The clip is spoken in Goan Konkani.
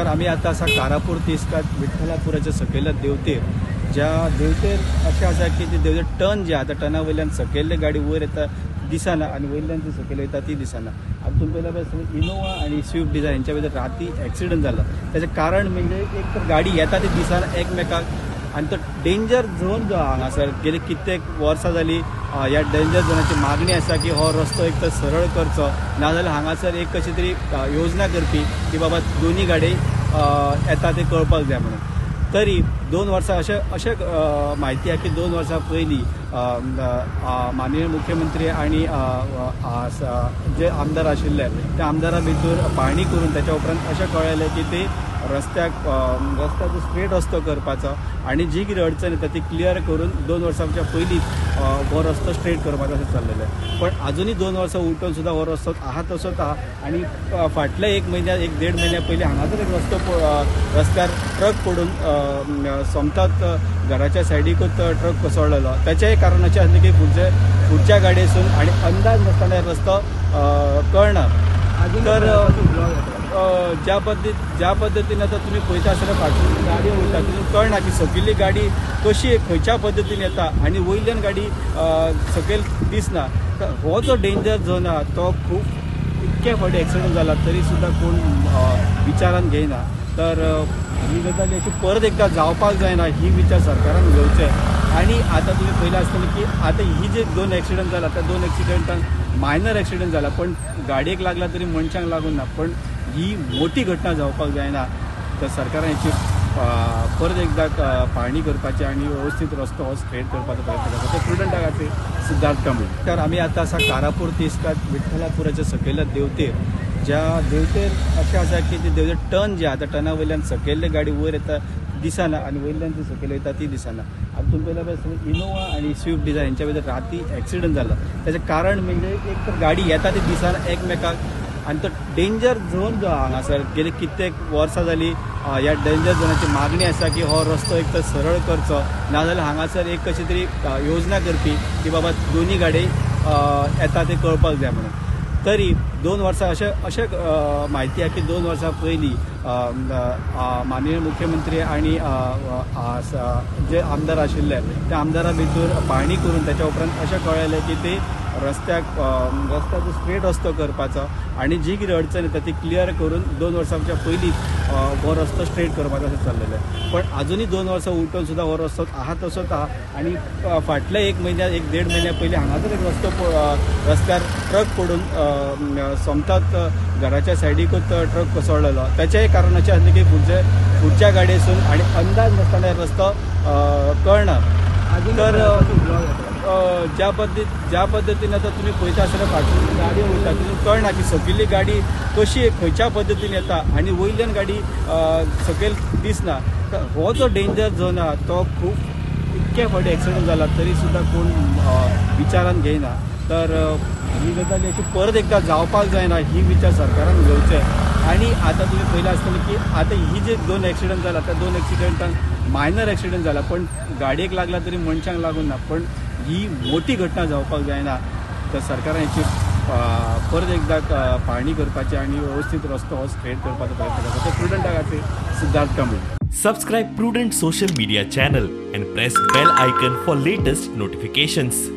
नमस्कार. आमी आतां आसा कारापूर तिस्कार विठ्ठलापुराच्या सकयल्या देवतेर. ज्या देवतेर अशें आसा की ती देवतेर टर्न जे आहा त्या टर्ना वयल्यान सकयल्ली गाडी वयर येता दिसना आनी वयल्यान ती सकयल वयता ती दिसना. आनी तुमी पळयला पळय इनोवा आनी स्विफ्ट डिझायर हेंच्या भितर राती एक्सिडंट जाला. ताचें कारण म्हणजे एक तर गाडी येता ती दिसना एकमेकाक आनी तो डेंजर झोन जो आहा हांगासर गेले कित्येक वर्सां जाली ह्या डेंजर झोनाची मागणी आसा की हो रस्तो एक तर सरळ करचो, नाजाल्यार हांगासर एक कशी तरी योजना करपी की बाबा दोनी गाडी येता ते कळपाक जाय म्हणून. तरी 2 वर्सां अशें अशें म्हायती आहा की 2 वर्सां पयलीं माननीय मुख्यमंत्री आनी जे आमदार आशिल्ले त्या आमदारा भितर पाहणी करून त्याच्या उपरांत अशें कळ्ळें की ते रस्त्याक रस्त्याचो स्ट्रेट रस्तो करपाचो आनी जी कितें अडचण येता ती क्लियर करून 2 वर्सांच्या पयलींच हो रस्तो स्ट्रेट करपाचो अशें चल्लेलें. पण आजुनूय 2 वर्सां उठून सुद्दां हो रस्तो आहा तसोच आहा. आनी फाटल्या 1 म्हयन्या 1-1.5 म्हयन्या पयलीं हांगासर एक रस्तो रस्त्यार ट्रक पडून सोमताच घराच्या सायडीकूच ट्रक कोसळलेलो. ताचेंय कारण अशें आसलें की फुडच्या गाडयेसून आनी अंदाज नासतना रस्तो कळना. तर ज्या पद्दतीन आतां तुमी पळयता आसतना फाटल्यान गाडी वयता तितून कळना की सकयल्ली गाडी कशी खंयच्या पद्दतीन येता आनी वयल्यान गाडी सकयल दिसना. तर हो जो डेंजर झोन आहा तो खूब इतके फावटी एक्सिडंट जाला तरी सुद्दां कोण विचारान घेयना. तर ही गजाल अशी परत एकदां जावपाक जायना ही विचार सरकारान घेवचे. आनी आतां तुमी पळयलां आसतलें की आतां ही जे 2 एक्सिडंट जाला त्या 2 एक्सिडंटान मायनर एक्सिडंट जाला, पण गाडयेक लागला तरी मनशांक लागून ना. पण ही मोठी घटना जावपाक जायना. तर सरकारान हेची परत एकदां पाहणी करपाची आनी व्यवस्थीत रस्तो हो स्ट्रेट करपाचो प्रयत्न करपाचो. प्रुडंटा खातीर सिद्धार्थ कांबळी. तर आमी आतां आसा कारापूर तिस्कार विठ्ठलापुराच्या सकयल्या देवतेर. ज्या देवतेर अशें आसा की ती देवतेर टर्न जे आहा त्या टर्ना वयल्यान सकयल्ली गाडी वयर येता दिसना आनी वयल्यान ती सकयल वयता ती दिसना. आनी तुमी पळयला पळय इनोवा आनी स्विफ्ट डिझायर हेंच्या भितर राती एक्सिडंट जाला. ताचें कारण म्हणजे एक तर गाडी येता ती दिसना एकमेकाक आनी तो डेंजर झोन जो आहा हांगासर गेले कित्येक वर्सां जाली ह्या डेंजर झोनाची मागणी आसा की हो रस्तो एक तर सरळ करचो, नाजाल्यार हांगासर एक कशी तरी योजना करपी की बाबा दोनी गाडी येता ते कळपाक जाय म्हणून. तरी 2 वर्सां अशें अशें म्हायती आहा की 2 वर्सां पयलीं माननीय मुख्यमंत्री आनी जे आमदार आशिल्ले त्या आमदारा भितर पाहणी करून त्याच्या उपरांत अशें कळ्ळें की ते रस्त्याक रस्त्याचो स्ट्रेट रस्तो करपाचो आनी जी कितें अडचण येता ती क्लियर करून 2 वर्सांच्या पयलींच हो रस्तो स्ट्रेट करपाचो अशें चल्लेलें. पण आजुनूय 2 वर्सां उठून सुद्दां हो रस्तो आहा तसोच आहा. आनी फाटल्या 1 म्हयन्या 1-1.5 म्हयन्या पयलीं हांगासर एक रस्तो रस्त्यार ट्रक पडून सोमताच घराच्या सायडीकूच ट्रक कोसळलेलो. ताचेंय कारण अशें आसलें की फुडच्या गाडयेसून आनी अंदाज नासतना रस्तो कळना. तर ज्या पद्दतीन आतां तुमी पळयता आसतना फाटल्यान गाडी वयता तितून कळना की सकयल्ली गाडी कशी खंयच्या पद्दतीन येता आनी वयल्यान गाडी सकयल दिसना. तर हो जो डेंजर झोन आहा तो खूब इतके फावटी एक्सिडंट जाला तरी सुद्दां कोण विचारान घेयना. तर ही गजाल अशी परत एकदां जावपाक जायना ही विचार सरकारान घेवचे. आनी आतां तुमी पळयलां आसतलें की आतां ही जे 2 एक्सिडंट जाला त्या 2 एक्सिडंटान मायनर एक्सिडंट जाला, पण गाडयेक लागला तरी मनशांक लागून ना. पण ही मोठी घटना जावपाक जायना. तर सरकारान हेची परत एकदां पाहणी करपाची आनी व्यवस्थीत रस्तो हो स्ट्रेट करपाचो प्रयत्न करपाचो. प्रुडंटा खातीर Siddharth Kambli. Subscribe Prudent social media channel and press bell icon for latest notifications.